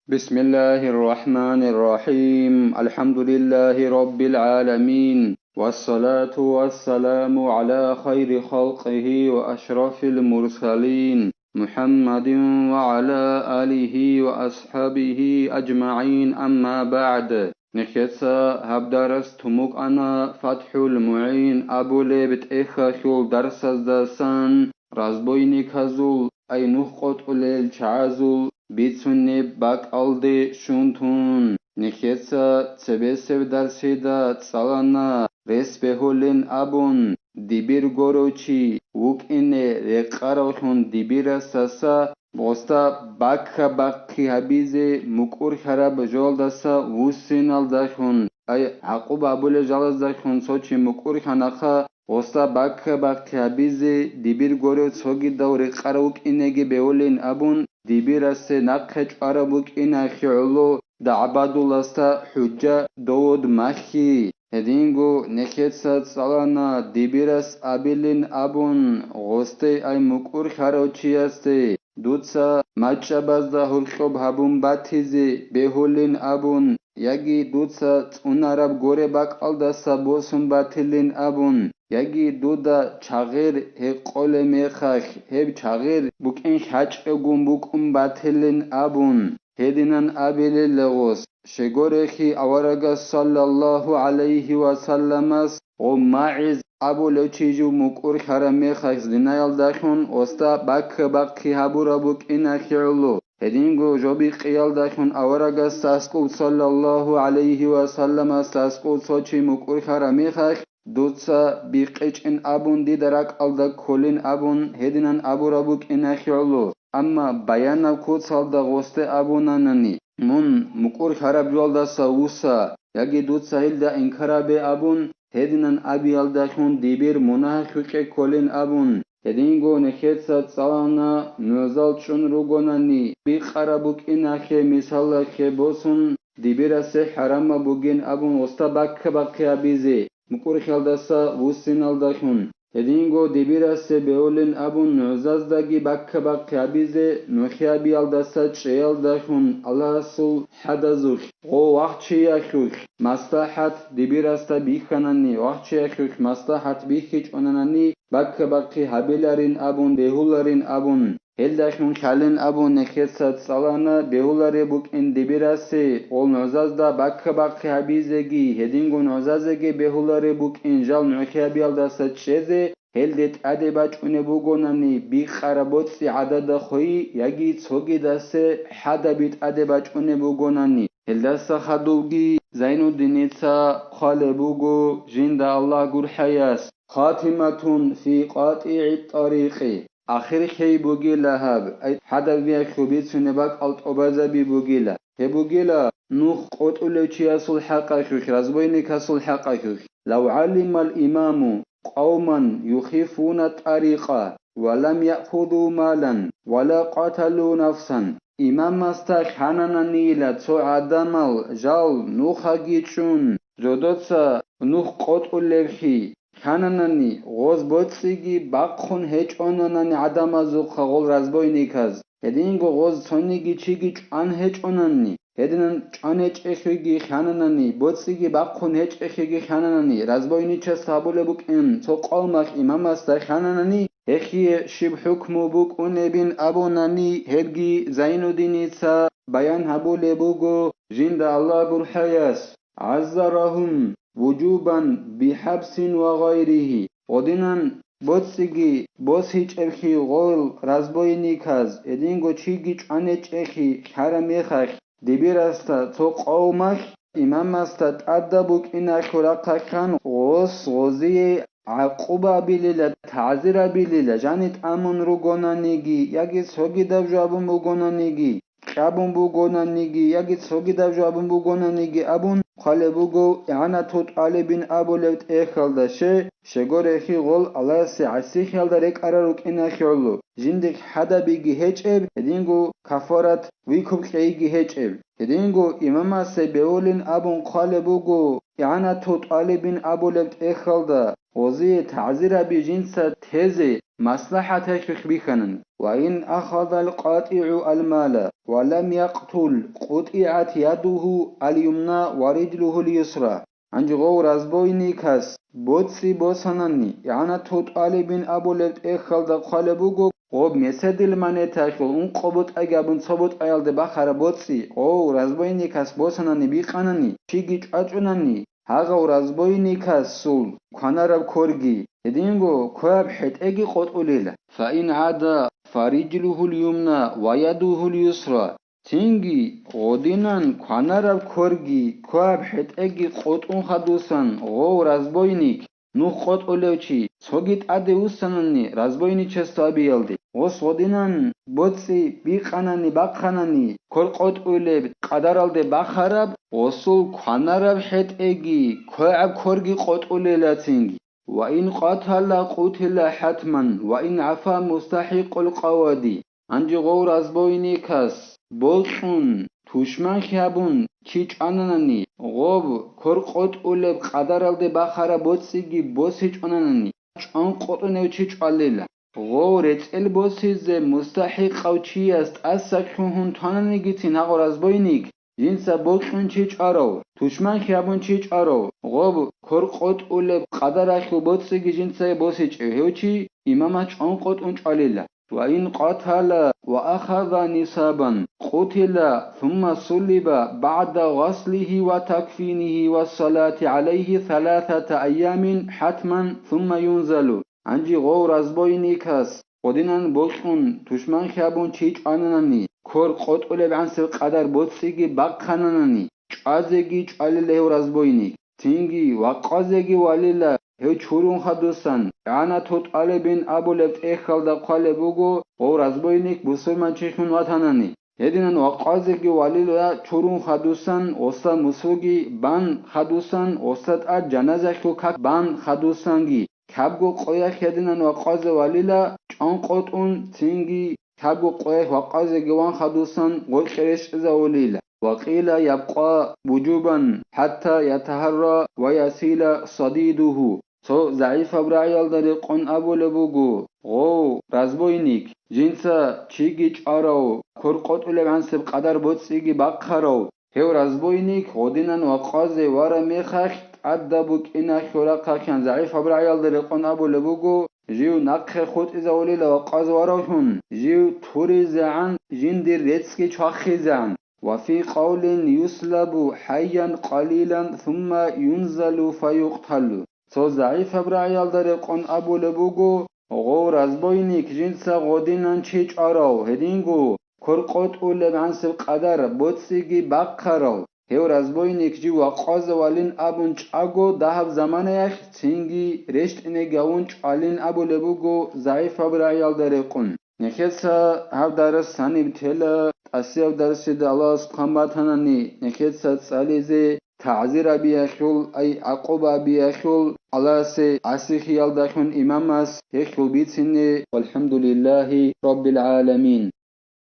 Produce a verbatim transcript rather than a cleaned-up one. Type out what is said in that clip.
بسم الله الرحمن الرحيم. الحمد لله رب العالمين. والصلاة والسلام على خير خلقه وأشرف المرسلين محمد وعلى آله وأصحابه أجمعين. أما بعد. Нехеца гьаб дарас тумукъана ФатхӀул МугӀин абулеб тӀехьалъул дарсаздасан, разбойниказул, ай нух къотӀулел чагӀазул бицунеб бакӀалде щун тун. Нехеца цебесеб дарсида цӀалана рес бегьулин абун, дибир горев чи вукӀине рекъаравлъун дибирасаса гъосда бакка-бахъи гьабизе мукӀур хьараб жоялдаса вуссиналдалъун, ай гӀакъуба абулел жалаздалъун цо чи мукӀур хьанаха, гъосда бакка-бахъи гьабизе дибир горев цогидав рекъарав вукӀинеги бегьулин абун, дибирасе нахъе чӀвараб букӀинахье гӀоло дагӀбадуласда хӀужа довод махьи. Гьединго нехеца цӀалана дибирас абилин абун, гъосде ай мукӀур хьарав чиясде, дуца мачӀабазда гьоркьоб гьабун батизе бегьулин абун, яги дуца цӀунараб горе бакӀалдаса босун батилин абун, яги дуда чагъир гьекъолеб мехалъ, гьеб чагъир букӀин хьачӀегун букӀун батилин абун, гьединан абилел гъос. Щегорехи аварагас саллаллагьу гӀалайгьи ва салламас гъо МагӀиз абулев чи жив мукӀур хьараб мехалъ зинаялдалъун гъосда бакка-бахъи гьабураб букӀинахье гӀоло. Гьединго жо бикъиялдалъун аварагасда аскӀуб саллаллагьу гӀалайгьи ва салламасда аскӀуб цо чи мукӀур хьараб мехалъ, дуца бикъичӀин абун дида ракӀалда кколин абун гьединан абураб букӀинахье гӀоло. Амма баянаб куцалда гъосде абунанани, мун мукӀур хьараб жоялдаса вуса, яги дуца гьелда инкар гьабе абун, гьединан абиялдалъун дибир мунагьалъукье кколин абун, гьединго нехеца цӀалана нугӀзал чӀун ругонани, бикъараб букӀинахье мисалалъе босун, дибирасе хӀарамаб бугин абун гъосда бакка-бахъи гьабизе, мукӀурхьалдаса вуссиналдалъун. Гьединго дибирасе бегьулин абун нугӀзаздаги бакка-бахъи гьабизе, нухӀи абиялдаса чӀеялдалъун Аллагьасул хӀадазулъ, гъо вахчиялъулъ маслахӀат дибирасда бихьанани, вахчиялъулъ маслахӀат бихьичӀонанани, бакка-бахъи гьабиларин абун, бегьуларин абун. Гьелдалъун лъалин абун нехеца цӀалана бегьулареб букӀин дибирасе, гъол нугӀзазда бакка-бахъи гьабизеги, гьединго нугӀзазеги бегьулареб букӀин жал нухӀиябиялдаса чӀезе, гьелде тӀаде бачӀунеб бугонани бикъараб боцӀи гӀадада хойи яги цогидасе хӀадаби тӀаде бачӀунеб бугонани. Гьелдаса хадубги Зайнуддиница хъвалеб буго жинда Аллагь гурхӀаяс: «Хатиматун фи къатӀигӀи тӀарикъи». Ахир хей бугила гьаб, ай, хӀадаб виялъул бицунеб бакӀал тӀубазаби бугила. Гьеб бугила нух къотӀулев чиясул хӀакъалъулъ, разбойникасул хӀакъалъулъ. «Лав гӀалимал имаму къавман юхифуна тӀарикъа, ва лам яхъуду малан, ва ла къаталу нафсан». Имамасда хьанананийила цо гӀадамал жал нухаги чӀун, жодоца нух къотӀулевлъи, хьананани, гъоз боцӀиги бахъун гьечӀонанани гӀадамазухъа гъол разбойниказ, гьединго гъоз цониги чиги чӀван гьечӀонанни, гьединан чӀван гьечӀелъуйги хьананани, боцӀиги бахъун гьечӀелъуйги хьананани, разбойничас гьабулеб букӀин цо къавмалъ имамасда хьананани, гьелъие щиб хӀукму букӀунебин абунани, гьебги Зайнуддиница баян гьабулеб буго жинда Аллагь гурхӀаяс. «ГӀаззарагьум вужубан бихӀабсин ва гъайригьи». Гъодинан боцӀиги босичӀеблъи гъол разбойниказ, гьединго чиги чӀванечӀелъи хьараб мехалъ, дибирасда цо къавмалъ имамасда тӀадаб букӀиналъул рахъалъан гъос гъозие гӀакъуба абилила, тагӀзир абилила, жани тӀамун ругонаниги яги цогидаб жо абун бугонаниги, кьабун бугонаниги яги цогидаб жо абун бугонаниги абун хъвалеб буго ИгӀанату тӀалибин абулеб тӀехьалда, ще, щегорехи гъол Аллагьасе гӀасихьалда рекӀарал рукӀиналъе гӀоло, жиндихъ хӀадабиги гьечӀеб, гьединго кафарат вихьулъейги гьечӀеб. Гьединго имамасе бегьулин абун хъвалеб буго игӀанату тӀалибин абулеб тӀехьалда, гъозие тагӀзираби жинца тезе маслахӀаталъулъ бихьанани. Ва ин ахазал къатӀигӀу алмала ва лам якътул, къутӀигӀат ядугьу алюмна ва риджлугьул юсра. Гьанже гъов разбойникас боцӀи босанани, игӀанату тӀалибин абулеб тӀехьалда хъвалеб буго, гъоб меседил монеталъул ункъо бутӀаги абун цо бутӀаялде бахараб боцӀи, гъов разбойникас босанани бикъанани, чиги чӀвачӀунани, гьагъав разбойникасул кванараб корги, гьединго кваб хӀетӀеги къотӀулел. Фаин гӀада, фариджлугьул юмна ва ядугьул юсра. Цинги гъодинан кванараб корги кваб хӀетӀеги къотӀун хадусан гъов разбойник, нух къотӀулев чи, цоги тӀаде вуссанани разбойничество абиялде, гъос гъодинан боцӀи бикъанани бахъанани, кор къотӀулеб къадаралде бахараб, гъосул кванараб хӀетӀеги квегӀаб корги къотӀулелацинги. Ва ин къатала къутила хӀатман, ва ин гӀафа мустахӀикъул къавади. Гьанже гъов разбойникас бокьун, тушманлъи гьабун чи чӀвананани, гъоб кор къотӀулеб къадаралде бахараб боцӀиги босичӀонанани, чӀван къотӀунев чи чӀвалила. Гъов рецӀел босизе мустахӀикъав чияс тӀаса лъугьун тананигицин гьагъо разбойник, жинца бокьун чи чӀварав, тушманлъи гьабун чи чӀварав, гъоб кор къотӀулеб къадаралъул боцӀиги жинцае босичӀев гьев чи имамас чӀван къотӀун чӀвалила. Ва ин къатала ва ахаза нисабан, къутила, сумма суллиба баъда гъаслихи ва такфинихи ва салати гӀалайхи саласата айямин хӀатман, сумма юнзалу. Гьанже гъов разбойникас гъодинан бокьун, тушманлъи гьабун чи чӀвананани, кор къотӀулеб гӀансеб къадар боцӀиги бахъананани, чӀвазеги чӀвалила гьев разбойник. Цинги вакъазеги валила гьев чурун хадусан, игӀанату тӀалибин абулеб тӀехьалда хъвалеб буго, гъов разбойник бусурманчилъун ватанани. Гьединан вакъазеги валила чурун хадусан, гъосда мусуги бан хадусан, гъосда тӀад жаназалъул как бан хадусанги, кабго къоялъ гьединан вакъазе валила чӀван къотӀун, цинги кабго къоялъ вакъазеги ван хадусан гъоркье рещтӀизавулила. Ва къила ябкъа вужубан хӀатта ятагьарра ва ясила садидугьу. Цо загӀипаб рагӀиялда рекъон абулеб буго, гъов, разбойник, жинца чиги чӀварав, кор къотӀулеб гӀансеб къадар боцӀиги бахъарав, гьев разбойник гъодинан вакъазе вараб мехалъ тӀадаб букӀиналъул рахъалъан загӀипаб рагӀиялда рекъон абулеб буго, жив нахъе хутӀизавулила вакъазе варавлъун, жив туризегӀан, жиндир реццги чвахизегӀан. Ва фи къавлин юслабу хӀайян къалилан сумма юнзалу фаюкъталу. Цо загӀипаб рагӀиялда рекъон абулеб буго, гъов разбойник жинца гъодинан чи чӀварав, гьединго кор къотӀулеб гӀансеб къадар боцӀиги бахъарав, гьев разбойник жив вакъазе валин абун чӀаго дагьаб заманаялъ цинги рещтӀинеги гьавун чӀвалин абулеб буго загӀипаб рагӀиялда рекъон. Нехеца гьаб дарс гьаниб тела, тӀасияб дарсида Аллагьас хъван батанани, нехеца цӀализе, тагӀзирабиялъул, ай, гӀакъубабиялъул, Аллагьасе гӀасихиялдалъун имамас гьелъул бицине. Валхамдулиллагьи раббил гӀаламин.